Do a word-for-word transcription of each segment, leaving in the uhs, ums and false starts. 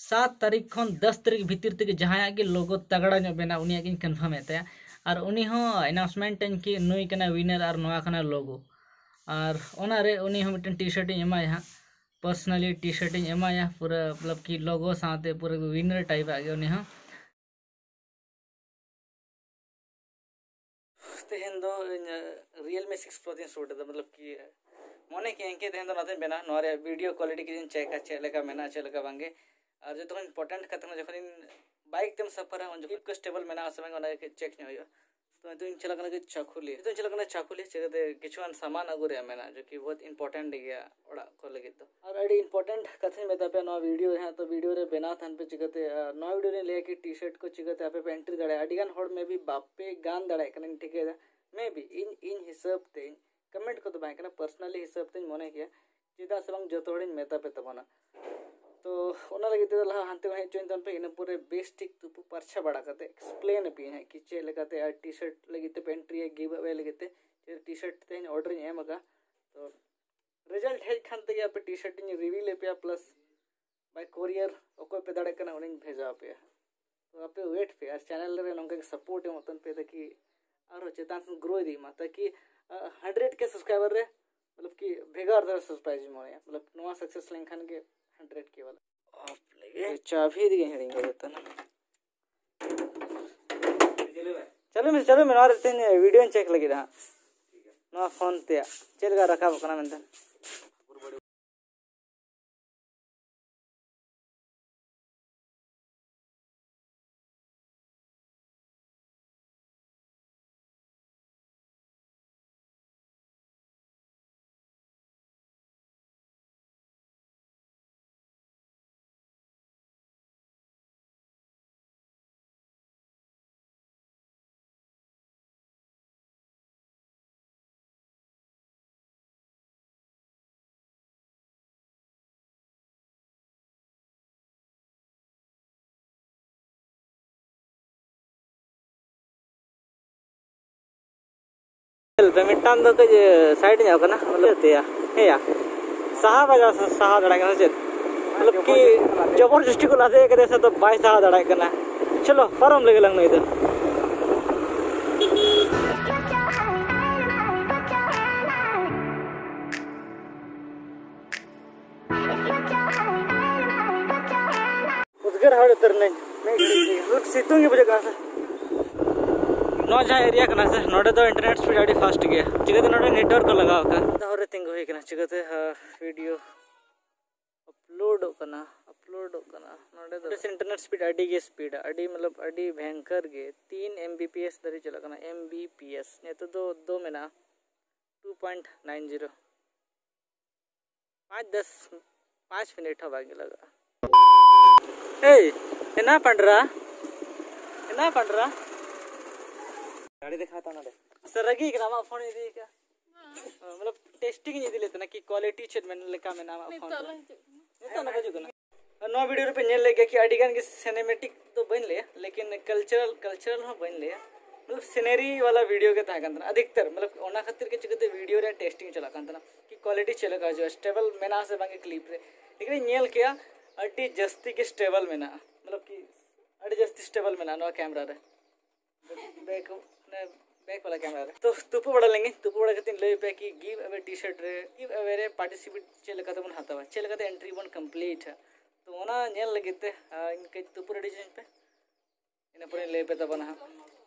ᱥᱟᱛ ᱛᱟᱹᱨᱤᱠᱷ ᱠᱷᱚᱱ ᱫᱚᱥ ᱛᱟᱹᱨᱤᱠᱷ ᱵᱷᱤᱛᱤᱨ ᱛᱮᱜᱮ ᱡᱟᱦᱟᱸᱭᱟᱜ ᱜᱮ ᱞᱳᱜᱳ ᱛᱟᱜᱽᱲᱟ ᱧᱚᱜ ᱵᱮᱱᱟᱜ, ᱩᱱᱤᱭᱟᱜ ᱜᱤᱧ ᱠᱚᱱᱯᱷᱟᱨᱢ ᱮᱫ ᱛᱟᱭᱟ᱾ ᱟᱨ ᱩᱱᱤ ᱦᱚᱸ ᱟᱱᱟᱣᱩᱱᱥᱢᱮᱱᱴ ᱟᱹᱧ ᱠᱤ ᱱᱩᱭ ᱠᱟᱱᱟᱭ ᱩᱭᱱᱟᱨ ᱟᱨ ᱱᱚᱣᱟ ᱠᱟᱱᱟ ᱞᱳᱜᱳ᱾ ᱟᱨ ᱚᱱᱟᱨᱮ ᱩᱱᱤ ᱦᱚᱸ ᱢᱤᱫᱴᱮᱱ ᱴᱤ ᱥᱟᱨᱴ ᱤᱧ ᱮᱢᱟᱭᱟ ᱦᱟᱸᱜ, ᱯᱟᱨᱥᱚᱱᱟᱞᱤ ᱴᱤ ᱥᱟᱨᱴ ᱤᱧ ᱮᱢᱟᱭᱟ, ᱯᱩᱨᱟᱹ ᱢᱚᱛᱞᱚᱵ ᱠᱤ ᱞᱳᱜᱳ ᱥᱟᱶᱛᱮ ᱯᱩᱨᱟᱹ ᱩᱭᱱᱟᱨ ᱴᱟᱭᱤᱯ ᱟᱜ ᱜᱮ ᱩᱱᱤ ᱦᱚᱸ᱾ ᱛᱮᱦᱮᱧ ᱫᱚ ᱤᱧ ᱨᱤᱭᱮᱞᱢᱤ ᱥᱤᱠᱥ ᱯᱨᱳ ᱛᱤᱧ ᱥᱩᱴ ᱮᱫᱟ, ᱢᱚᱛᱞᱚᱵ ᱠᱤ ᱢᱚᱱᱮ ᱠᱮᱜᱼᱟᱹᱧ ᱠᱤ ᱛᱮᱦᱮᱧ ᱫᱚ ᱱᱚᱣᱟ ᱫᱚᱧ ᱵᱮᱱᱟᱣᱟ, ᱱᱚᱣᱟ ᱨᱮᱭᱟᱜ ᱵᱷᱤᱰᱤᱭᱳ ᱠᱳᱣᱟᱞᱤᱴᱤ ᱠᱤᱧ ᱪᱮᱠᱟ ᱪᱮᱫ ᱞᱮᱠᱟ ᱢᱮᱱᱟᱜᱼᱟ ᱪᱮᱫ ᱞᱮᱠᱟ ᱵᱟᱝᱜᱮ᱾ ᱟᱨ ᱡᱚᱛᱚ ᱠᱷᱚᱱ ᱤᱢᱯᱚᱨᱴᱮᱱᱴ ᱠᱟᱛᱷᱟ ᱠᱟᱱᱟ, ᱡᱚᱠᱷᱚᱱ ᱤᱧ ᱵᱟᱭᱤᱠ ᱛᱮᱢ ᱥᱟᱯᱷᱟᱨᱟ ᱩᱱ ᱡᱚᱠᱷᱚᱱ ᱠᱚ ᱥᱴᱮᱵᱚᱞ ᱢᱮᱱᱟᱜᱼᱟ ᱥᱮ ᱵᱟᱝ ᱚᱱᱟ ᱠᱟᱹᱡ ᱪᱮᱠ ᱧᱚᱜ ᱦᱩᱭᱩᱜᱼᱟ᱾ ᱛᱚ ᱱᱤᱛᱚᱜ ᱤᱧ ᱪᱟᱞᱟᱜ ᱠᱟᱱᱟ ᱠᱟᱹᱡ ᱪᱟᱠᱩᱞᱤᱭᱟᱹ, ᱱᱤᱛᱚᱜ ᱤᱧ ᱪᱟᱞᱟᱜ ᱠᱟᱱᱟ ᱪᱟᱠᱩᱞᱤᱭᱟᱹ, ᱪᱤᱠᱟᱹᱛᱮ ᱠᱤᱪᱷᱩᱜᱟᱱ ᱥᱟᱢᱟᱱ ᱟᱹᱜᱩ ᱨᱮᱭᱟᱜ ᱢᱮᱱᱟᱜᱼᱟ, ᱡᱚ ᱠᱤ ᱵᱚᱦᱩᱛ ᱤᱢᱯᱚᱨᱴᱮᱱᱴ ᱜᱮᱭᱟ ᱚᱲᱟᱜ ᱠᱚ ᱞᱟᱹᱜᱤᱫ ᱫᱚ᱾ ᱟᱨ ᱟᱹᱰᱤ ᱤᱢᱯᱚᱨᱴᱮᱱᱴ ᱠᱟᱛᱷᱟᱧ ᱢᱮᱛᱟ ᱯᱮᱭᱟ ᱱᱚᱣᱟ ᱵᱷᱤᱰᱤᱭᱳ ᱨᱮ ᱦᱟᱸᱜ, ᱛᱚ ᱵᱷᱤᱰᱤᱭᱳ ᱨᱮ ᱵᱮᱱᱟᱣ ᱛᱟᱦᱮᱱ ᱯᱮ᱾ ᱪᱤᱠᱟᱹᱛᱮ ᱟᱨ ᱱᱚᱣᱟ ᱵᱷᱤᱰᱤᱭᱳ ᱨᱮᱧ ᱞᱟᱹᱭᱟ ᱠᱤ ᱴᱤ ᱥᱟᱨᱴ ᱠᱚ ᱪᱤᱠᱟᱹᱛᱮ ᱟᱯᱮ ᱯᱮ ᱮᱱᱴᱨᱤ ᱫᱟᱲᱮᱭᱟᱜᱼᱟ᱾ ᱟᱹᱰᱤ ᱜᱟᱱ ᱦᱚᱲ ᱢᱮ ᱵᱤ ᱵᱟᱯᱮ ᱜᱟᱱ ᱫᱟᱲᱮᱭᱟᱜ ᱠᱟᱱᱟ, ᱤᱧ ᱴᱷᱤᱠᱟᱹᱭᱮᱫᱟ᱾ ᱢᱮ ᱵᱤ ᱤᱧ, ᱤᱧ ᱦᱤᱥᱟᱹᱵ ᱛᱮ, ᱠᱚᱢᱮᱱᱴ ᱠᱚᱫᱚ ᱵᱟᱝ ᱠᱟᱱᱟ, ᱯᱟᱨᱥᱚᱱᱟᱞᱤ ᱦᱤᱥᱟᱹᱵ ᱛᱮᱧ ᱢᱚᱱᱮ ᱜᱮᱭᱟ, ᱪᱮᱫᱟᱜ ᱥᱮ ᱵᱟᱝ ᱡᱚᱛᱚ ᱦᱚᱲᱤᱧ ᱢᱮᱛᱟ ᱯᱮ ᱛᱟᱵᱚᱱᱟ᱾ ᱛᱚ ᱚᱱᱟ ᱞᱟᱹᱜᱤᱫ ᱛᱮᱫᱚ ᱞᱟᱦᱟ ᱦᱟᱱᱛᱮ ᱠᱷᱚᱱ ᱦᱮᱡ ᱦᱚᱪᱚᱧ ᱛᱟᱵᱚᱱ ᱯᱮ, ᱤᱱᱟᱹ ᱯᱚᱨᱮ ᱵᱮᱥ ᱴᱷᱤᱠ ᱛᱩᱯᱩ ᱯᱟᱨᱪᱷᱟ ᱵᱟᱲᱟ ᱠᱟᱛᱮ ᱮᱠᱥᱯᱞᱮᱱ ᱟᱯᱮᱭᱟᱹᱧ ᱦᱟᱸᱜ ᱠᱤ ᱪᱮᱫ ᱞᱮᱠᱟᱛᱮ ᱟᱨ ᱴᱤ ᱥᱟᱨᱴ ᱞᱟᱹᱜᱤᱫ ᱛᱮᱯᱮ ᱮᱱᱴᱨᱤᱭᱟ, ᱜᱤᱵᱷ ᱟᱣᱮ ᱞᱟᱹᱜᱤᱫ ᱛᱮ ᱪᱮᱫ ᱴᱤ ᱥᱟᱨᱴ ᱛᱮᱦᱮᱧ ᱚᱰᱟᱨ ᱤᱧ ᱮᱢ ᱟᱠᱟᱫ᱾ ᱛᱚ ᱨᱮᱡᱟᱞᱴ ᱦᱮᱡ ᱠᱷᱟᱱ ᱛᱮᱜᱮ ᱟᱯᱮ ᱴᱤ ᱥᱟᱨᱴ ᱤᱧ ᱨᱤᱵᱷᱤᱞ ᱟᱯᱮᱭᱟ, ᱯᱞᱟᱥ ᱵᱟᱭ ᱠᱳᱨᱤᱭᱟᱨ ᱚᱠᱚᱭ ᱯᱮ ᱫᱟᱲᱮᱭᱟᱜ ᱠᱟᱱᱟ ᱩᱱᱤᱧ ᱵᱷᱮᱡᱟ ᱟᱯᱮᱭᱟ᱾ ᱛᱚ ᱟᱯᱮ ᱣᱮᱴ ᱯᱮ ᱟᱨ ᱪᱮᱱᱮᱞ ᱨᱮ ᱱᱚᱝᱠᱟ ᱜᱮ ᱥᱟᱯᱳᱨᱴ ᱮᱢᱚᱜ ᱛᱟᱵᱚᱱ ᱯᱮ, ᱛᱟᱠᱤ ᱟᱨᱦᱚᱸ ᱪᱮᱛᱟᱱ ᱥᱮᱫ ᱜᱨᱳ ᱤᱫᱤᱜ ᱢᱟ, ᱛᱟᱠᱤ ᱦᱟᱱᱰᱨᱮᱰ ᱠᱮ ᱥᱟᱵᱥᱠᱨᱟᱭᱵᱟᱨ ᱨᱮ ᱢᱚᱛᱞᱚᱵ ᱠᱤ ᱵᱷᱮᱜᱟᱨ ᱫᱷᱟᱨᱟ ᱥᱟᱨᱯᱨᱟᱭᱤᱡᱽ ᱤᱧ ᱢᱚᱱᱮᱭᱟ, ᱢᱚᱛᱞᱚᱵ ᱱᱚᱣᱟ ᱥᱟᱠᱥᱮᱥ ᱞᱮᱱᱠᱷᱟᱱ ᱜᱮ ᱦᱟᱱᱰᱨᱮᱰ ᱠᱮ ᱵᱟᱞᱟ᱾ ᱪᱟᱵᱤ ᱤᱫᱤ ᱜᱤᱧ ᱦᱤᱲᱤᱧ ᱠᱟᱫᱟ ᱛᱟᱦᱞᱮ᱾ ᱪᱟᱹᱞᱩ ᱢᱮ, ᱪᱟᱹᱞᱩ ᱢᱮ, ᱱᱚᱣᱟ ᱨᱮ ᱛᱮᱦᱮᱧ ᱵᱷᱤᱰᱤᱭᱳᱧ ᱪᱮᱠ ᱞᱟᱹᱜᱤᱫ ᱦᱟᱸᱜ, ᱱᱚᱣᱟ ᱯᱷᱳᱱ ᱛᱮᱭᱟᱜ ᱪᱮᱫ ᱞᱮᱠᱟ ᱨᱟᱠᱟᱵᱚᱜ ᱠᱟᱱᱟ ᱢᱮᱱᱛᱮ᱾ ᱧᱮᱞ ᱯᱮ, ᱢᱤᱫᱴᱟᱝ ᱫᱚ ᱠᱟᱹᱡ ᱥᱟᱭᱤᱰ ᱧᱚᱜ ᱠᱟᱱᱟ, ᱵᱚᱞᱮ ᱛᱮᱭᱟ᱾ ᱦᱮᱸᱭᱟ, ᱥᱟᱦᱟ ᱵᱟᱡᱟᱣ, ᱥᱟᱦᱟ ᱫᱟᱲᱮᱭᱟᱜ ᱠᱟᱱᱟ ᱥᱮ ᱪᱮᱫ? ᱢᱚᱛᱞᱚᱵ ᱠᱤ ᱡᱚᱵᱚᱨᱫᱚᱥᱛᱤ ᱠᱚ ᱞᱟᱫᱮ ᱠᱟᱫᱮᱭᱟ ᱥᱮ, ᱛᱚ ᱵᱟᱭ ᱥᱟᱦᱟᱣ ᱫᱟᱲᱮᱭᱟᱜ ᱠᱟᱱᱟ᱾ ᱪᱚᱞᱚ, ᱯᱟᱨᱚᱢ ᱞᱮᱜᱮ ᱞᱟᱝ ᱱᱩᱭ ᱫᱚ᱾ ᱩᱫᱽᱜᱟᱹᱨ ᱦᱚᱲ ᱩᱛᱟᱹᱨ ᱱᱟᱹᱧ ᱢᱤᱫ ᱜᱷᱟᱹᱲᱤᱡ ᱛᱮᱜᱮ᱾ ᱦᱩᱴ ᱥᱤᱛᱩᱝ ᱜᱮ ᱵᱩᱡᱷᱟᱹᱜ ᱠᱟᱱᱟ ᱥᱮ᱾ ᱱᱚᱣᱟ ᱡᱟᱦᱟᱸ ᱮᱨᱤᱭᱟ ᱠᱟᱱᱟ ᱥᱮ, ᱱᱚᱰᱮ ᱫᱚ ᱤᱱᱴᱟᱨᱱᱮᱴ ᱥᱯᱤᱰ ᱟᱹᱰᱤ ᱯᱷᱟᱥᱴ ᱜᱮᱭᱟ᱾ ᱪᱤᱠᱟᱹᱛᱮ ᱱᱚᱰᱮ ᱱᱮᱴᱣᱟᱨᱠ ᱠᱚ ᱞᱟᱜᱟᱣ ᱟᱠᱟᱫ? ᱫᱟᱜ ᱨᱮ ᱛᱤᱸᱜᱩ ᱦᱩᱭ ᱠᱟᱱᱟ, ᱪᱤᱠᱟᱹᱛᱮ ᱵᱷᱤᱰᱤᱭᱳ ᱟᱯᱞᱳᱰᱚᱜ ᱠᱟᱱᱟ, ᱟᱯᱞᱳᱰᱚᱜ ᱠᱟᱱᱟ᱾ ᱱᱚᱰᱮ ᱫᱚ ᱤᱱᱴᱟᱨᱱᱮᱴ ᱥᱯᱤᱰ ᱟᱹᱰᱤ ᱜᱮ ᱥᱯᱤᱰᱟ, ᱟᱹᱰᱤ ᱢᱚᱛᱞᱚᱵ ᱟᱹᱰᱤ ᱵᱷᱚᱭᱚᱝᱠᱚᱨ ᱜᱮ᱾ ᱛᱤᱱ ᱮᱢ ᱵᱤ ᱯᱤ ᱮᱥ ᱫᱷᱟᱹᱨᱤᱡ ᱪᱟᱞᱟᱜ ᱠᱟᱱᱟ, ᱮᱢ ᱵᱤ ᱯᱤ ᱮᱥ᱾ ᱱᱤᱛᱚᱜ ᱫᱚ ᱫᱚ ᱢᱮᱱᱟᱜᱼᱟ ᱴᱩ ᱯᱚᱭᱮᱱᱴ ᱱᱟᱭᱤᱱ ᱡᱤᱨᱳ᱾ ᱯᱟᱸᱪ ᱫᱚᱥ, ᱯᱟᱸᱪ ᱢᱤᱱᱤᱴ ᱦᱚᱸ ᱵᱟᱝ ᱞᱟᱜᱟᱜᱼᱟ᱾ ᱮᱭ, ᱮᱱᱟ ᱯᱟᱸᱰᱨᱟ, ᱮᱱᱟ ᱯᱟᱸᱰᱨᱟ᱾ ᱜᱟᱹᱰᱤ ᱫᱮᱠᱷᱟᱣ ᱛᱟᱢ ᱱᱚᱰᱮ᱾ ᱥᱟᱹᱨᱤ ᱜᱮ ᱠᱟᱱᱟ, ᱟᱢᱟᱜ ᱯᱷᱳᱱ ᱤᱫᱤ ᱠᱟᱜ᱾ ᱢᱚᱛᱞᱚᱵ, ᱴᱮᱥᱴᱤᱝ ᱤᱧ ᱤᱫᱤ ᱞᱮᱫ ᱛᱟᱦᱮᱱᱟ ᱠᱤ ᱠᱣᱟᱞᱤᱴᱤ ᱪᱮᱫ ᱢᱮᱱ ᱞᱮᱠᱟ ᱢᱮᱱᱟᱜᱼᱟ ᱟᱢᱟᱜ ᱯᱷᱳᱱ ᱱᱤᱛᱚᱜ ᱨᱮ᱾ ᱞᱮ ᱦᱤᱡᱩᱜ ᱠᱟᱱᱟ᱾ ᱱᱤᱛᱚᱜ ᱱᱚᱝᱠᱟ ᱦᱤᱡᱩᱜ ᱠᱟᱱᱟ᱾ ᱱᱚᱣᱟ ᱵᱷᱤᱰᱤᱭᱳ ᱨᱮᱯᱮ ᱧᱮᱞ ᱞᱮᱫ ᱜᱮᱭᱟ ᱠᱤ ᱟᱹᱰᱤ ᱜᱟᱱ ᱜᱮ ᱥᱤᱱᱮᱢᱮᱴᱤᱠ ᱫᱚ ᱵᱟᱹᱧ ᱞᱟᱹᱭᱟ, ᱞᱮᱠᱤᱱ ᱠᱟᱞᱪᱟᱨᱟᱞ, ᱠᱟᱞᱪᱟᱨᱟᱞ ᱦᱚᱸ ᱵᱟᱹᱧ ᱞᱟᱹᱭᱟ, ᱢᱚᱛᱞᱚᱵ ᱥᱤᱱᱮᱨᱤ ᱣᱟᱞᱟ ᱵᱷᱤᱰᱤᱭᱳ ᱜᱮ ᱛᱟᱦᱮᱸ ᱠᱟᱱ ᱛᱟᱦᱮᱱᱟ ᱟᱫᱷᱤᱠᱛᱟᱨ᱾ ᱢᱚᱛᱞᱚᱵ ᱚᱱᱟ ᱠᱷᱟᱹᱛᱤᱨ ᱜᱮ ᱪᱤᱠᱟᱹᱛᱮ ᱵᱷᱤᱰᱤᱭᱳ ᱨᱮᱭᱟᱜ ᱴᱮᱥᱴᱤᱝ ᱪᱟᱞᱟᱜ ᱠᱟᱱ ᱛᱟᱦᱮᱱᱟ ᱠᱤ ᱠᱣᱟᱞᱤᱴᱤ ᱪᱮᱫ ᱞᱮᱠᱟ ᱦᱤᱡᱩᱜᱼᱟ, ᱥᱴᱮᱵᱚᱞ ᱢᱮᱱᱟᱜᱼᱟ ᱥᱮ ᱵᱟᱝ ᱠᱞᱤᱯ ᱨᱮ᱾ ᱞᱮᱠᱤᱱ ᱤᱧ ᱧᱮᱞ ᱠᱮᱜᱼᱟ ᱟᱹᱰᱤ ᱡᱟᱹᱥᱛᱤ ᱜᱮ ᱥᱴᱮᱵᱚᱞ ᱢᱮᱱᱟᱜᱼᱟ, ᱢᱚᱛᱞᱚᱵ ᱠᱤ ᱟᱹᱰᱤ ᱡᱟᱹᱥᱛᱤ ᱥᱴᱮᱵᱚᱞ ᱢᱮᱱᱟᱜᱼᱟ ᱱᱚᱣᱟ ᱠᱮᱢᱮᱨᱟ ᱨᱮ᱾ ᱵᱮᱠ, ᱢᱟᱱᱮ ᱵᱮᱠ ᱣᱟᱞᱟ ᱠᱮᱢᱮᱨᱟ ᱨᱮ᱾ ᱛᱚ ᱛᱩᱯᱩ ᱵᱟᱲᱟ ᱞᱮᱱᱜᱮ, ᱛᱩᱯᱩ ᱵᱟᱲᱟ ᱠᱟᱛᱮᱧ ᱞᱟᱹᱭ ᱟᱯᱮᱭᱟ ᱠᱤ ᱜᱤᱵᱷ ᱟᱣᱮ ᱴᱤ ᱥᱟᱨᱴ ᱨᱮ, ᱜᱤᱵᱷ ᱟᱣᱮ ᱨᱮ ᱯᱟᱨᱴᱤᱥᱤᱯᱮᱴ ᱪᱮᱫ ᱞᱮᱠᱟᱛᱮ ᱵᱚᱱ ᱦᱟᱛᱟᱣᱟ, ᱪᱮᱫ ᱞᱮᱠᱟᱛᱮ ᱮᱱᱴᱨᱤ ᱵᱚᱱ ᱠᱚᱢᱯᱞᱤᱴᱟ᱾ ᱛᱚ ᱚᱱᱟ ᱧᱮᱞ ᱞᱟᱹᱜᱤᱫ ᱛᱮ, ᱟᱨ ᱤᱧ ᱠᱟᱹᱡ ᱛᱩᱯᱩ ᱨᱮᱰᱤ ᱦᱚᱪᱚᱧ ᱯᱮ, ᱤᱱᱟᱹ ᱯᱚᱨᱮᱧ ᱞᱟᱹᱭ ᱟᱯᱮ ᱛᱟᱵᱚᱱᱟ ᱦᱟᱸᱜ᱾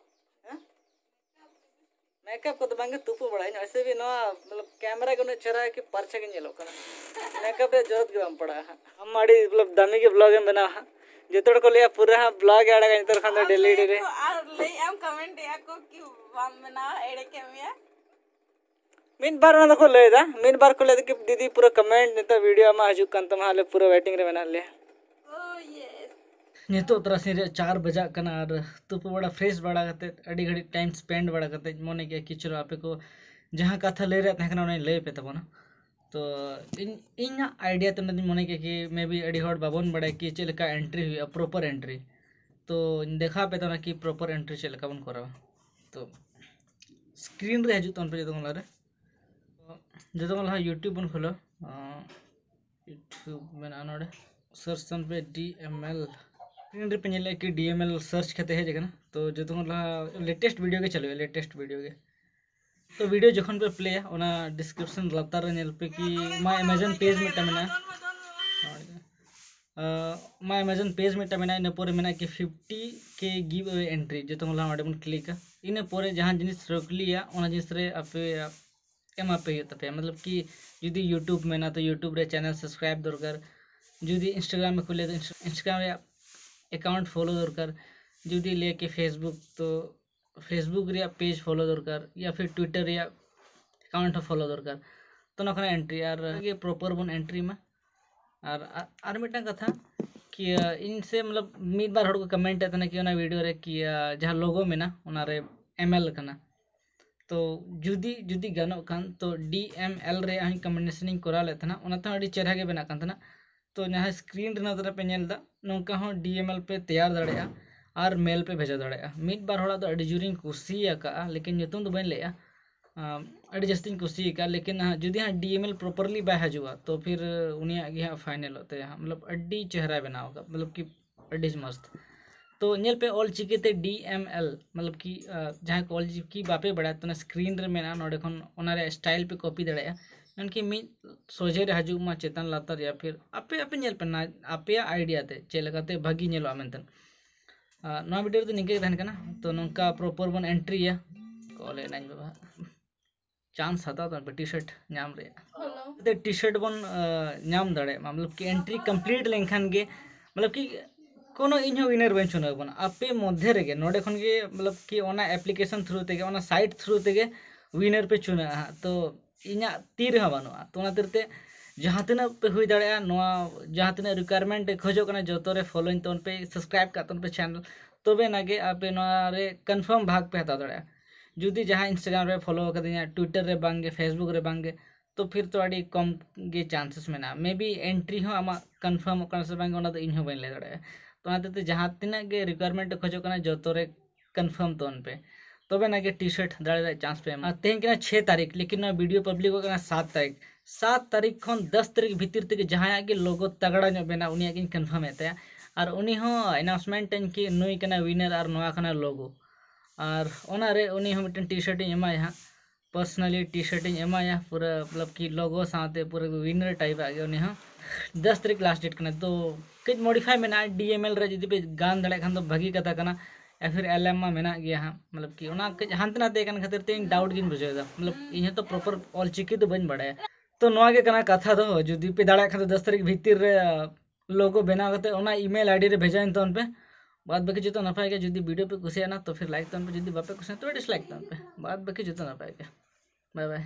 ᱦᱮᱸ? ᱢᱮᱠᱟᱯ ᱠᱚᱫᱚ ᱵᱟᱝᱜᱮ, ᱛᱩᱯᱩ ᱵᱟᱲᱟᱭᱟᱹᱧ᱾ ᱚᱭᱥᱮ ᱵᱷᱤ ᱱᱚᱣᱟ, ᱢᱚᱛᱞᱚᱵ, ᱠᱮᱢᱮᱨᱟ ᱜᱮ ᱩᱱᱟᱹᱜ ᱪᱮᱦᱨᱟ ᱜᱮ ᱯᱟᱨᱪᱟ ᱜᱮ ᱧᱮᱞᱚᱜ ᱠᱟᱱᱟ, ᱢᱮᱠᱟᱯ ᱨᱮᱭᱟᱜ ᱡᱚᱨᱩᱨᱟᱛ ᱜᱮ ᱵᱟᱝ ᱯᱟᱲᱟᱜᱼᱟ ᱦᱟᱸᱜ᱾ ᱟᱢ ᱟᱹᱰᱤ, ᱢᱚᱛᱞᱚᱵ, ᱫᱟᱢᱤ ᱜᱮ ᱵᱞᱚᱜ ᱮᱢ ᱵᱮᱱᱟᱣᱟ ᱦᱟᱸᱜ᱾ ᱡᱚᱛᱚ ᱦᱚᱲ ᱠᱚ ᱞᱟᱹᱭᱟ ᱯᱩᱨᱟᱹ ᱦᱟᱸᱜ ᱵᱞᱚᱜ ᱮ ᱟᱲᱟᱜᱟ ᱱᱮᱛᱟᱨ ᱠᱷᱚᱱ ᱫᱚ ᱟᱨ ᱰᱮᱞᱤ ᱞᱟᱹᱭ ᱰᱮᱞᱤ᱾ ᱠᱚ, ᱟᱨ ᱞᱟᱹᱭᱮᱫ ᱟᱢ, ᱠᱚᱢᱮᱱᱴ ᱮᱫᱼᱟ ᱠᱚ ᱠᱤ ᱵᱟᱢ ᱵᱮᱱᱟᱣᱟ, ᱮᱲᱮ ᱠᱮᱫ ᱢᱮᱭᱟ᱾ ᱢᱤᱫ ᱵᱟᱨ ᱚᱱᱟ ᱫᱚᱠᱚ ᱞᱟᱹᱭ ᱮᱫᱟ, ᱢᱤᱫ ᱵᱟᱨ ᱠᱚ ᱞᱟᱹᱭ ᱮᱫᱟ ᱠᱤ ᱫᱤᱫᱤ ᱯᱩᱨᱟᱹ ᱠᱚᱢᱮᱱᱴ ᱱᱮᱛᱟᱨ ᱵᱷᱤᱰᱤᱭᱳ ᱟᱢᱟᱜ ᱦᱤᱡᱩᱜ ᱠᱟᱱ ᱛᱟᱢᱟ, ᱟᱞᱮ ᱯᱩᱨᱟᱹ ᱣᱮᱴᱤᱝ ᱨᱮ ᱢᱮᱱᱟᱜ ᱞᱮᱭᱟ᱾ Oh, yes. ᱱᱤᱛᱚᱜ ᱛᱟᱨᱟᱥᱤᱧ ᱨᱮᱭᱟᱜ ᱪᱟᱨ ᱵᱟᱡᱟᱜ ᱠᱟᱱᱟ ᱟᱨ ᱛᱩᱯᱩ ᱵᱟᱲᱟ, ᱯᱷᱨᱮᱥ ᱵᱟᱲᱟ ᱠᱟᱛᱮᱫ, ᱟᱹᱰᱤ ᱜᱷᱟᱹᱲᱤᱡ ᱴᱟᱭᱤᱢ ᱥᱯᱮᱱᱰ ᱵᱟᱲᱟ ᱠᱟᱛᱮᱫ, ᱢᱚᱱᱮ ᱠᱮᱫᱼᱟ ᱠᱤ ᱪᱚᱞᱚ ᱟᱯᱮ ᱠᱚ ᱡᱟᱦᱟᱸ ᱠᱟᱛᱷᱟ ᱞᱟᱹᱭ ᱨᱮᱭᱟᱜ ᱛᱟᱦᱮᱸ ᱠᱟᱱᱟ, ᱚᱱᱟᱧ ᱞᱟᱹᱭ ᱟᱯᱮ ᱛᱟᱵᱚᱱᱟ᱾ ᱛᱚ ᱤᱧ, ᱤᱧᱟᱹᱜ ᱟᱭᱰᱤᱭᱟ ᱛᱮ ᱚᱱᱟᱛᱤᱧ ᱢᱚᱱᱮ ᱠᱮᱫᱼᱟ ᱠᱤ ᱢᱮ ᱵᱤ ᱟᱹᱰᱤ ᱦᱚᱲ ᱵᱟᱵᱚᱱ ᱵᱟᱲᱟᱭᱟ ᱠᱤ ᱪᱮᱫ ᱞᱮᱠᱟ ᱮᱱᱴᱨᱤ ᱦᱩᱭᱩᱜᱼᱟ, ᱯᱨᱚᱯᱟᱨ ᱮᱱᱴᱨᱤ᱾ ᱛᱚᱧ ᱫᱮᱠᱷᱟᱣ ᱟᱯᱮ ᱛᱟᱵᱚᱱᱟ ᱠᱤ ᱯᱨᱚᱯᱟᱨ ᱮᱱᱴᱨᱤ ᱪᱮᱫ ᱞᱮᱠᱟ ᱵᱚᱱ ᱠᱚᱨᱟᱣᱟ᱾ ᱛᱚ ᱥᱠᱨᱤᱱ ᱨᱮ ᱦᱤᱡᱩᱜ ᱛᱟᱵᱚᱱ ᱯᱮ ᱡᱚᱛᱚ ᱠᱷᱚᱱ ᱞᱟᱦᱟ ᱨᱮ᱾ ᱡᱚᱛᱚ ᱠᱷᱚᱱ ᱞᱟᱦᱟ ᱭᱩᱴᱩᱵᱽ ᱵᱚᱱ ᱠᱷᱩᱞᱟᱹᱣᱟ᱾ ᱟᱸ, YouTube ᱢᱮᱱᱟᱜᱼᱟ ᱱᱚᱰᱮ, search ᱛᱟᱵᱚᱱ ᱯᱮ D M L᱾ Screen ᱨᱮᱯᱮ ᱧᱮᱞᱮᱫᱼᱟ ᱠᱤ D M L search ᱠᱟᱛᱮ ᱦᱮᱡ ᱟᱠᱟᱱᱟ᱾ ᱛᱚ ᱡᱚᱛᱚ ᱠᱷᱚᱱ ᱞᱟᱦᱟ latest video ᱜᱮ ᱪᱟᱹᱞᱩᱭᱟ, latest video ᱜᱮ᱾ ᱛᱚ video ᱡᱚᱠᱷᱚᱱ ᱯᱮ ᱯᱞᱮᱭᱟ, ᱚᱱᱟ description ᱞᱟᱛᱟᱨ ᱨᱮ ᱧᱮᱞ ᱯᱮ ᱠᱤ My Amazon page ᱢᱤᱫᱴᱟᱝ ᱢᱮᱱᱟᱜᱼᱟ᱾ ᱟᱸ, My Amazon page ᱢᱤᱫᱴᱟᱝ ᱢᱮᱱᱟᱜᱼᱟ, ᱤᱱᱟᱹ ᱯᱚᱨᱮ ᱢᱮᱱᱟᱜᱼᱟ ᱠᱤ fifty K giveaway entry᱾ ᱡᱚᱛᱚ ᱠᱷᱚᱱ ᱞᱟᱦᱟ ᱚᱸᱰᱮ ᱵᱚᱱ ᱠᱞᱤᱠᱟ᱾ ᱤᱱᱟᱹ ᱯᱚᱨᱮ ᱡᱟᱦᱟᱸ ᱡᱤᱱᱤᱥ ᱨᱮ ᱠᱞᱤᱠᱟ, ᱚᱱᱟ ᱡᱤᱱᱤᱥ ᱨᱮ ᱟᱯᱮ ᱮᱢᱟ ᱯᱮ ᱦᱩᱭᱩᱜ ᱛᱟᱯᱮᱭᱟ᱾ ᱢᱚᱛᱞᱚᱵ ᱠᱤ ᱡᱩᱫᱤ YouTube ᱢᱮᱱᱟᱜᱼᱟ, ᱛᱚ YouTube ᱨᱮ channel subscribe ᱫᱚᱨᱠᱟᱨ᱾ ᱡᱩᱫᱤ Instagram ᱮ ᱠᱷᱩᱞᱟᱹᱭᱟ, ᱛᱚ Insta-, Instagram ᱨᱮᱭᱟᱜ account follow ᱫᱚᱨᱠᱟᱨ᱾ ᱡᱩᱫᱤ ᱞᱟᱹᱭᱟ ᱠᱤ Facebook, ᱛᱚ Facebook ᱨᱮᱭᱟᱜ page follow ᱫᱚᱨᱠᱟᱨ, ᱭᱟ ᱯᱷᱤᱨ Twitter ᱨᱮᱭᱟᱜ account ᱦᱚᱸ follow ᱫᱚᱨᱠᱟᱨ᱾ ᱛᱚ ᱱᱚᱣᱟ ᱠᱷᱚᱱᱟᱜ entry, ᱟᱨ ᱜᱮ proper ᱵᱚᱱ entry ᱢᱟ᱾ ᱟᱨ, ᱟᱨ, ᱟᱨ ᱢᱤᱫᱴᱟᱝ ᱠᱟᱛᱷᱟ ᱠᱤ, ᱤᱧ ᱥᱮ ᱢᱚᱛᱞᱚᱵ ᱢᱤᱫ ᱵᱟᱨ ᱦᱚᱲ ᱠᱚ comment ᱮᱫ ᱛᱟᱦᱮᱱᱟ ᱠᱤ ᱚᱱᱟ video ᱨᱮ ᱠᱤ, ᱡᱟᱦᱟᱸ logo ᱢᱮᱱᱟᱜᱼᱟ, ᱚᱱᱟ ᱨᱮ M L ᱠᱟᱱᱟ᱾ ᱛᱚ ᱡᱩᱫᱤ, ᱡᱩᱫᱤ ᱜᱟᱱᱚᱜ ᱠᱷᱟᱱ, ᱛᱚ D M L ᱨᱮᱭᱟᱜ ᱦᱚᱸ combination ᱤᱧ ᱠᱚᱨᱟᱣ ᱞᱮᱫ ᱛᱟᱦᱮᱱᱟ, ᱚᱱᱟ ᱛᱮᱦᱚᱸ ᱟᱹᱰᱤ ᱪᱮᱦᱨᱟ ᱜᱮ ᱵᱮᱱᱟᱜ ᱠᱟᱱ ᱛᱟᱦᱮᱱᱟ᱾ ᱛᱚ ᱡᱟᱦᱟᱸ screen ᱨᱮ ᱱᱚᱛᱮ ᱨᱮ ᱯᱮ ᱧᱮᱞ ᱮᱫᱟ, ᱱᱚᱝᱠᱟ ᱦᱚᱸ D M L ᱯᱮ ᱛᱮᱭᱟᱨ ᱫᱟᱲᱮᱭᱟᱜᱼᱟ ᱟᱨ mail ᱯᱮ ᱵᱷᱮᱡᱟ ᱫᱟᱲᱮᱭᱟᱜᱼᱟ᱾ ᱢᱤᱫ ᱵᱟᱨ ᱦᱚᱲᱟᱜ ᱫᱚ ᱟᱹᱰᱤ ᱡᱳᱨᱤᱧ ᱠᱩᱥᱤ ᱟᱠᱟᱫᱼᱟ, ᱞᱮᱠᱤᱱ ᱧᱩᱛᱩᱢ ᱫᱚ ᱵᱟᱹᱧ ᱞᱟᱹᱭᱮᱜᱼᱟ᱾ ᱟᱢ, ᱟᱹᱰᱤ ᱡᱟᱹᱥᱛᱤᱧ ᱠᱩᱥᱤ ᱟᱠᱟᱫᱼᱟ, ᱞᱮᱠᱤᱱ ᱦᱟᱸᱜ ᱡᱩᱫᱤ ᱦᱟᱸᱜ D M L properly ᱵᱟᱭ ᱦᱤᱡᱩᱜᱼᱟ, ᱛᱚ ᱯᱷᱤᱨ ᱩᱱᱤᱭᱟᱜ ᱜᱮ ᱦᱟᱸᱜ ᱯᱷᱟᱭᱱᱮᱞᱚᱜ ᱛᱟᱭᱟ ᱦᱟᱸᱜ, ᱢᱚᱛᱞᱚᱵ ᱟᱹᱰᱤ ᱪᱮᱦᱨᱟᱭ ᱵᱮᱱᱟᱣ ᱟᱠᱟᱫ, ᱢᱚᱛᱞᱚᱵ ᱠᱤ ᱟᱹᱰᱤ ᱢᱚᱥᱛ᱾ ᱛᱚ ᱧᱮᱞ ᱯᱮ, ᱚᱞ ᱪᱤᱠᱤ ᱛᱮ D M L, ᱢᱚᱛᱞᱚᱵ ᱠᱤ, ᱟᱸ, ᱡᱟᱦᱟᱸᱭ ᱠᱚ ᱚᱞ ᱪᱤᱠᱤ ᱵᱟᱯᱮ ᱵᱟᱲᱟᱭᱟ, ᱛᱚ ᱚᱱᱟ screen ᱨᱮ ᱢᱮᱱᱟᱜᱼᱟ, ᱱᱚᱰᱮ ᱠᱷᱚᱱ ᱚᱱᱟ ᱨᱮᱭᱟᱜ style ᱯᱮ copy ᱫᱟᱲᱮᱭᱟᱜᱼᱟ, ᱢᱮᱱᱠᱷᱟᱱ ᱢᱤᱫ ᱥᱚᱡᱷᱮ ᱨᱮ ᱦᱤᱡᱩᱜ ᱢᱟ ᱪᱮᱛᱟᱱ ᱞᱟᱛᱟᱨ ᱨᱮᱭᱟᱜ, ᱯᱷᱤᱨ ᱟᱯᱮ, ᱟᱯᱮ ᱧᱮᱞ ᱯᱮ ᱱᱟ, ᱟᱯᱮᱭᱟᱜ idea ᱛᱮ ᱪᱮᱫ ᱞᱮᱠᱟᱛᱮ ᱵᱷᱟᱹᱜᱤ ᱧᱮᱞᱚᱜᱼᱟ ᱢᱮᱱᱛᱮ᱾ ᱟᱨ ᱱᱚᱣᱟ video ᱨᱮᱫᱚ ᱱᱤᱝᱠᱟᱹ ᱜᱮ ᱛᱟᱦᱮᱱ ᱠᱟᱱᱟ᱾ ᱛᱚ ᱱᱚᱝᱠᱟ proper ᱵᱚᱱ entryᱭᱟ᱾ ᱠᱚᱞ ᱮᱱᱟᱧ ᱵᱟᱵᱟ, chance ᱦᱟᱛᱟᱣ ᱛᱟᱵᱚᱱ ᱯᱮ T-shirt ᱧᱟᱢ ᱨᱮᱭᱟᱜ᱾ ᱦᱮᱞᱳ᱾ ᱛᱮ T-shirt ᱵᱚᱱ, ᱟᱸ, ᱧᱟᱢ ᱫᱟᱲᱮᱭᱟᱜ ᱢᱟ, ᱢᱚᱛᱞᱚᱵ ᱠᱤ entry complete ᱞᱮᱱᱠᱷᱟᱱ ᱜᱮ, ᱢᱚᱛᱞᱚᱵ ᱠᱤ ᱠᱳᱱᱳ ᱤᱧ ᱦᱚᱸ winner ᱵᱟᱹᱧ ᱪᱩᱱᱟᱹᱣ ᱵᱚᱱᱟ, ᱟᱯᱮ ᱢᱚᱫᱽᱫᱷᱮ ᱨᱮᱜᱮ ᱱᱚᱰᱮ ᱠᱷᱚᱱ ᱜᱮ, ᱢᱚᱛᱞᱚᱵ ᱠᱤ ᱚᱱᱟ application through ᱛᱮᱜᱮ, ᱚᱱᱟ site through ᱛᱮᱜᱮ winner ᱯᱮ ᱪᱩᱱᱟᱹᱜᱼᱟ ᱦᱟᱸᱜ᱾ ᱛᱚ ᱤᱧᱟᱹᱜ ᱛᱤ ᱨᱮᱦᱚᱸ ᱵᱟᱹᱱᱩᱜᱼᱟ᱾ ᱛᱚ ᱚᱱᱟ ᱠᱷᱟᱹᱛᱤᱨ ᱛᱮ ᱡᱟᱦᱟᱸ ᱛᱤᱱᱟᱹᱜ ᱯᱮ ᱦᱩᱭ ᱫᱟᱲᱮᱭᱟᱜᱼᱟ, ᱱᱚᱣᱟ ᱡᱟᱦᱟᱸ ᱛᱤᱱᱟᱹᱜ requirement ᱮ ᱠᱷᱚᱡᱚᱜ ᱠᱟᱱᱟ, ᱡᱚᱛᱚ ᱨᱮ followᱤᱧ ᱛᱟᱵᱚᱱ ᱯᱮ, subscribe ᱠᱟᱜ ᱛᱟᱵᱚᱱ ᱯᱮ channel, ᱛᱚᱵᱮ ᱟᱱᱟᱜ ᱜᱮ ᱟᱯᱮ ᱱᱚᱣᱟ ᱨᱮ confirm ᱵᱷᱟᱜᱽ ᱯᱮ ᱦᱟᱛᱟᱣ ᱫᱟᱲᱮᱭᱟᱜᱼᱟ᱾ ᱡᱩᱫᱤ ᱡᱟᱦᱟᱸᱭ Instagram ᱨᱮ follow ᱟᱠᱟᱫᱤᱧᱟ, Twitter ᱨᱮ ᱵᱟᱝᱜᱮ, Facebook ᱨᱮ ᱵᱟᱝᱜᱮ, ᱛᱚ ᱯᱷᱤᱨ ᱛᱚ ᱟᱹᱰᱤ ᱠᱚᱢ ᱜᱮ chances ᱢᱮᱱᱟᱜᱼᱟ᱾ Maybe entry ᱦᱚᱸ ᱟᱢᱟᱜ confirmᱚᱜ ᱠᱟᱱᱟ ᱥᱮ ᱵᱟᱝᱜᱮ, ᱚᱱᱟ ᱫᱚ ᱤᱧ ᱦᱚᱸ ᱵᱟᱹᱧ ᱞᱟᱹᱭ ᱫᱟᱲᱮᱭᱟᱜᱼᱟ᱾ ᱛᱚ ᱚᱱᱟ ᱦᱚᱛᱮᱡ ᱛᱮ ᱡᱟᱦᱟᱸ ᱛᱤᱱᱟᱹᱜ ᱜᱮ requirement ᱮ ᱠᱷᱚᱡᱚᱜ ᱠᱟᱱᱟ, ᱡᱚᱛᱚ ᱨᱮ confirm ᱛᱟᱵᱚᱱ ᱯᱮ, ᱛᱚᱵᱮ ᱟᱱᱟᱜ ᱜᱮ T-shirt ᱫᱟᱲᱮ ᱨᱮᱭᱟᱜ chance ᱯᱮ ᱮᱢᱟ᱾ ᱟᱨ ᱛᱮᱦᱮᱧ ᱠᱟᱱᱟ ᱪᱷᱚᱭ ᱛᱟᱹᱨᱤᱠᱷ, ᱞᱮᱠᱤᱱ ᱱᱚᱣᱟ video publicᱚᱜ ᱠᱟᱱᱟ ᱥᱟᱛ ᱛᱟᱹᱨᱤᱠᱷ᱾ ᱥᱟᱛ ᱛᱟᱹᱨᱤᱠᱷ ᱠᱷᱚᱱ ᱫᱚᱥ ᱛᱟᱹᱨᱤᱠᱷ ᱵᱷᱤᱛᱤᱨ ᱛᱮᱜᱮ ᱡᱟᱦᱟᱸᱭᱟᱜ ᱜᱮ ᱞᱳᱜᱳ ᱛᱟᱜᱲᱟ ᱧᱚᱜ ᱵᱮᱱᱟᱜ, ᱩᱱᱤᱭᱟᱜ ᱜᱤᱧ ᱠᱚᱱᱯᱷᱟᱨᱢ ᱮᱫ ᱛᱟᱭᱟ᱾ ᱟᱨ ᱩᱱᱤ ᱦᱚᱸ ᱟᱱᱟᱣᱩᱱᱥᱢᱮᱱᱴ ᱟᱹᱧ ᱠᱤ ᱱᱩᱭ ᱠᱟᱱᱟᱭ ᱩᱭᱱᱟᱨ ᱟᱨ ᱱᱚᱣᱟ ᱠᱟᱱᱟ ᱞᱳᱜᱳ᱾ ᱟᱨ ᱚᱱᱟᱨᱮ ᱩᱱᱤ ᱦᱚᱸ ᱢᱤᱫᱴᱮᱱ ᱴᱤ ᱥᱟᱨᱴ ᱤᱧ ᱮᱢᱟᱭᱟ ᱦᱟᱸᱜ, ᱯᱟᱨᱥᱚᱱᱟᱞᱤ ᱴᱤ ᱥᱟᱨᱴ ᱤᱧ ᱮᱢᱟᱭᱟ, ᱯᱩᱨᱟᱹ ᱢᱚᱛᱞᱚᱵ ᱠᱤ ᱞᱳᱜᱳ ᱥᱟᱶᱛᱮ ᱯᱩᱨᱟᱹ ᱩᱭᱱᱟᱨ ᱴᱟᱭᱤᱯ ᱟᱜ ᱜᱮ᱾ ᱩᱱᱤ ᱦᱚᱸ ᱫᱚᱥ ᱛᱟᱹᱨᱤᱠᱷ ᱞᱟᱥᱴ ᱰᱮᱴ ᱠᱟᱱᱟ, ᱛᱚ ᱠᱟᱹᱡ ᱢᱚᱰᱤᱯᱷᱟᱭ ᱢᱮᱱᱟᱜᱼᱟ, ᱰᱤ ᱮᱢ ᱮᱞ ᱨᱮ ᱡᱩᱫᱤ ᱯᱮ ᱜᱟᱱ ᱫᱟᱲᱮᱭᱟᱜ ᱠᱷᱟᱱ ᱫᱚ ᱵᱷᱟᱹᱜᱤ ᱠᱟᱛᱷᱟ ᱠᱟᱱᱟ, ᱭᱟ ᱯᱷᱤᱨ ᱮᱞ ᱮᱢ ᱢᱟ ᱢᱮᱱᱟᱜ ᱜᱮᱭᱟ ᱦᱟᱸᱜ᱾ ᱢᱚᱛᱞᱚᱵ ᱠᱤ ᱚᱱᱟ ᱠᱟᱹᱡ ᱦᱟᱱᱛᱮ ᱱᱟᱛᱮ ᱠᱟᱱ ᱠᱷᱟᱹᱛᱤᱨ ᱛᱮ ᱤᱧ ᱰᱟᱣᱩᱴ ᱜᱤᱧ ᱵᱩᱡᱷᱟᱹᱣ ᱮᱫᱟ, ᱢᱚᱛᱞᱚᱵ ᱤᱧ ᱦᱚᱸᱛᱚ ᱯᱨᱚᱯᱟᱨ ᱚᱞ ᱪᱤᱠᱤ ᱫᱚ ᱵᱟᱹᱧ ᱵᱟᱲᱟᱭᱟ᱾ ᱛᱚ ᱱᱚᱣᱟ ᱜᱮ ᱠᱟᱱᱟ ᱠᱟᱛᱷᱟ ᱫᱚ, ᱡᱩᱫᱤ ᱯᱮ ᱫᱟᱲᱮᱭᱟᱜ ᱠᱷᱟᱱ ᱫᱚ ᱫᱚᱥ ᱛᱟᱹᱨᱤᱠᱷ ᱵᱷᱤᱛᱤᱨ ᱨᱮ ᱞᱳᱜᱳ ᱵᱮᱱᱟᱣ ᱠᱟᱛᱮ ᱚᱱᱟ ᱤᱢᱮᱞ ᱟᱭᱰᱤ ᱨᱮ ᱵᱷᱮᱡᱟᱧ ᱛᱟᱵᱚᱱ ᱯᱮ᱾ ᱵᱟᱫ ᱵᱟᱹᱠᱤ ᱡᱚᱛᱚ ᱱᱟᱯᱟᱭ ᱜᱮ᱾ ᱡᱩᱫᱤ ᱵᱷᱤᱰᱤᱭᱳ ᱯᱮ ᱠᱩᱥᱤᱭᱟᱜᱼᱟ ᱛᱚ ᱯᱷᱤᱨ ᱞᱟᱭᱤᱠ ᱛᱟᱵᱚᱱ ᱯᱮ, ᱡᱩᱫᱤ ᱵᱟᱯᱮ ᱠᱩᱥᱤᱭᱟᱜᱼᱟ ᱛᱚ ᱰᱤᱥᱞᱟᱭᱤᱠ ᱛᱟᱵᱚᱱ ᱯᱮ᱾ ᱵᱟᱫ ᱵᱟᱹᱠᱤ ᱡᱚᱛᱚ ᱱᱟᱯᱟᱭ ᱜᱮ᱾ ᱵᱟᱭ ᱵᱟᱭ᱾